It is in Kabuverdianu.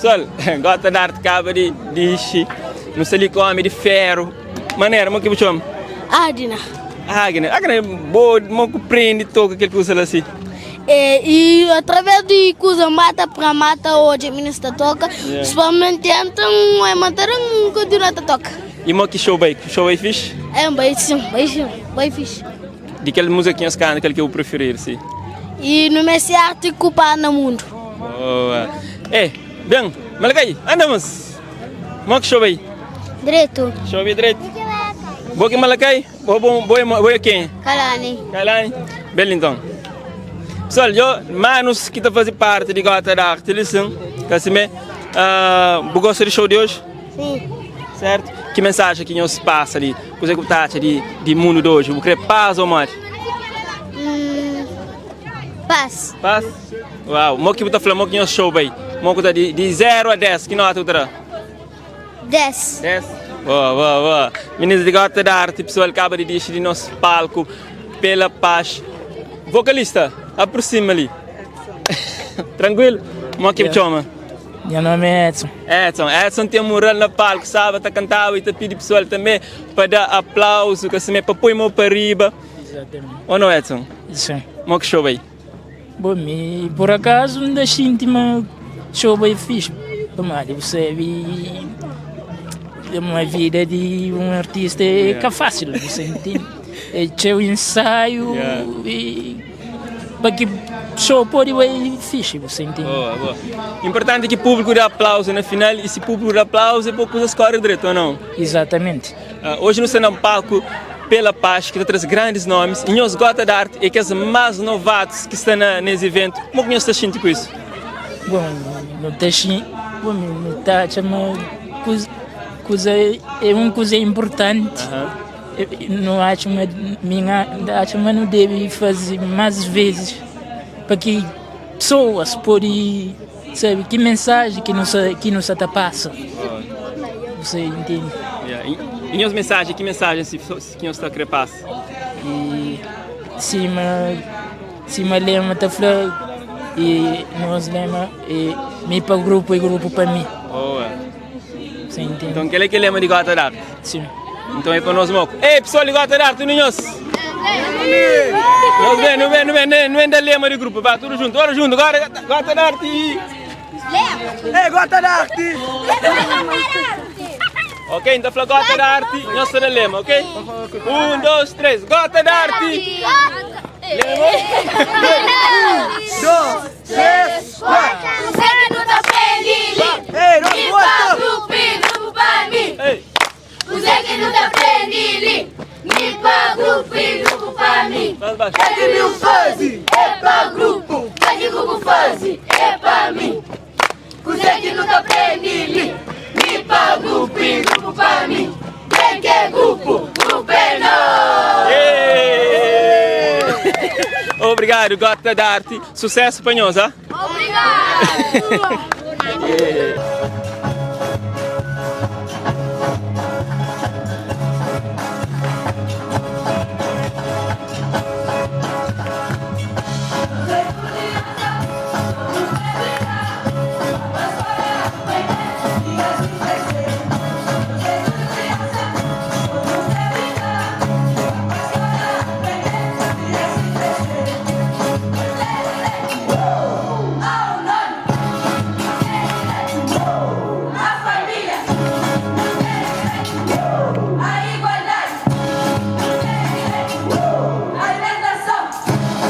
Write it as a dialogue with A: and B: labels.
A: Pessoal, Gota d'Arte kaba di dixi. Nu sta li ku omi di feru. Manera, mo ki bu txoma?
B: Adina.
A: Agna. Agna, bo mo ku prendi toka kel kusa la si?
B: É, e através di kusa mata pra mata odja minis ta toka, yeah. Somente entra um é matar um continua ta toka.
A: E mo ki show bai? Show bai fixe?
B: É, bai sim, bai sim, bai fixe.
A: Di kel música ki nhos kanta, kel ki bu preferir, si?
B: E no meste arte ku pá na mundo.
A: Boa. Eh, ben, Malakai, andamos. Mo ki show bai?
B: Dreto.
A: Show bai dreto. Bo ki Malakai? Bo bo bo bo é quem?
B: Kalani.
A: Kalani. Bem então. Pessoal, yo, manos que tá fazendo parte de Gota da Arte, listen, Casimé, uh, bu gosta de show de hoje?
B: Sim.
A: Certo? Que mensagem que nós passa ali? Coisa que tá de de mundo de hoje? Bu quer paz ou morte?
B: Hum, paz.
A: Paz? Uau, mo ki bu ta fla, mo ki nhos show bai? Mo ki ta di, di 0 a 10, ki nota bu ta da?
B: 10.
A: 10? Boa, boa, boa. Meninas de Gota da Arte, pessoal, acaba de descer de nosso palco pela paz. Vocalista, aproxima ali. Tranquilo? Mo ki bu chama?
C: Meu nome é Edson.
A: Edson, Edson tem mural na palco, sabe? Tá cantava e tá pedi pessoal também para dar aplauso, que assim, para pôr mão para riba.
C: Exatamente.
A: Ou não, Edson?
C: Sim.
A: Mo que show aí?
C: Bom, me, por acaso, ainda sinto uma show bem fixe. Tomara, você vi uma vida de um artista é que é fácil, você entende? É seu ensaio
A: Yeah.
C: e para que show pode ser fixe, você entende?
A: Boa, boa. Importante que o público dê aplauso na final e se o público dá aplauso é pouco coisas correm direito, ou não?
C: Exatamente.
A: Ah, hoje no Senão Palco pela Paz, que traz grandes nomes, e nós Gota da Arte é que as mais novatos que estão na, nesse evento. Como é que nós está sentindo com isso?
C: Bom, não tem bom, não tá chama coisa, coisa é uma coisa importante. Eu não acho mas minha acho mas não deve fazer mais vezes para que pessoas podem sabe que mensagem que não que não se passa. Você entende?
A: Yeah. E, e as mensagens, que mensagem se, que nós está a querer passar?
C: E cima cima lema tá falando e nós lema e me para grupo e grupo para mim.
A: Boa.
C: Você entende?
A: Então, aquele que lema de Gota da Arte?
C: Sim.
A: Então é para nós moco. Ei, pessoal de Gota da Arte, nós. Nós vem, não vem, não vem, não vem da lema de grupo, vá, tudo junto, bora junto, agora Gota da Arte.
D: Ei, Gota da Arte!
A: Ok, então fala Gota da Arte, nós da lema, ok? Um, dois, três, Gota da Arte! Lema?
D: Um, dois, três, quatro! Ei, nós gosta!
A: Ei!
E: Você que não tá aprendendo, me pa grupo e grupo pa mim.
A: Mais baixo.
D: É que mil faze!
E: É pa grupo, faz grupo faz, é pa mim. Você que não tá aprendendo, me pa grupo e grupo pa mim. Quem quer grupo, grupo é nós.
A: Ei! Obrigado, Gota da Arte. Sucesso para nós, ah?
E: Obrigado.